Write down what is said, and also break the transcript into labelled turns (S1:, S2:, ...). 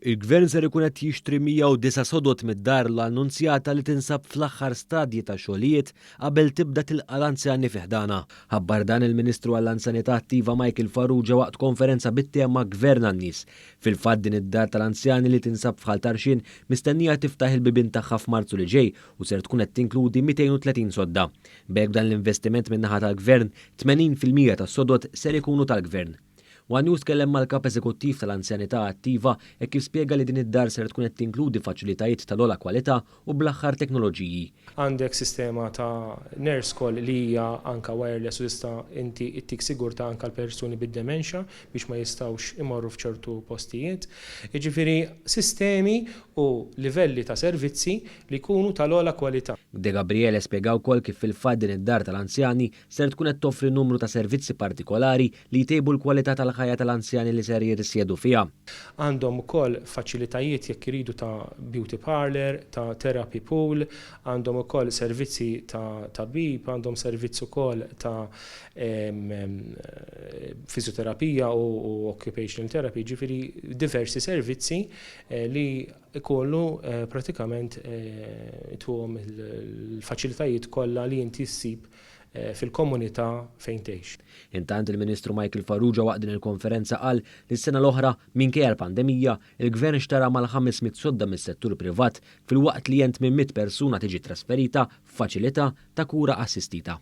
S1: Il-Gvern ser ikun qed jixtri 109 sodod mid-dar l-Annunzjata li tinsab fl-aħħar stadji ta' xogħlijiet qabel tibda tilqa' l-anzjani fi ħdanha. Ħabbar dan il-Ministru għall-Anzjanità Attiva Michael Farrugia waqt konferenza bit-tema Gvern għan-Nies. Fil-fatt din id-dar tal-anzjani li tinsab f'Ħal Tarxien mistennija tiftaħ il-bibien tagħha f'Marzu li ġej u ser tkun qed tinkludi 230 sodda. B'hekk b'dan l-investiment min-naħa tal-Gvern, 80% tas-sodod ser ikunu tal-Gvern. One News tkellem mal-Kap Eżekuttiv tal-Anzjanità Attiva hekk kif spjega li din id-dar ser tkun qed tinkludi faċilitajiet tal-ogħla kwalità u bl-aħħar teknoloġiji.
S2: Għandek sistema ta' nurse call li hija anka wireless u tista' inti ittik sigurtà anka l-persuni bid-dementia biex ma jistgħux imorru f'ċertu postijiet. Jiġifieri sistemi u livelli ta' servizzi li jkunu tal-ogħla kwalità.
S1: De Gabriele spjega wkoll kif fil-fatt din id-dar tal-anzjani ser tkun qed toffri numru ta' servizzi partikolari li jtejbu l-kwalità tal-ħajja tal-anzjani li ser jirrisjedu fiha.
S2: Għandhom ukoll faċilitajiet jekk iridu ta' beauty parlour, ta' therapy pool, għandhom ukoll servizzi ta' tabib, għandhom servizz ukoll ta' fiżjoterapija u occupational therapy, jiġifieri diversi servizzi li jkollu pratikament tuhom il-faċilitajiet kollha li inti ssib fil-komunità fejn tgħix.
S1: Intant il-Ministru Michael Farrugia waqt din il-konferenza qal li s-sena l-oħra, minkejja l-pandemija, il-Gvern xtara mal-500 sodda mis-settur privat filwaqt li għen 800 persuna tiġi trasferita f'faċilità ta' kura assistita.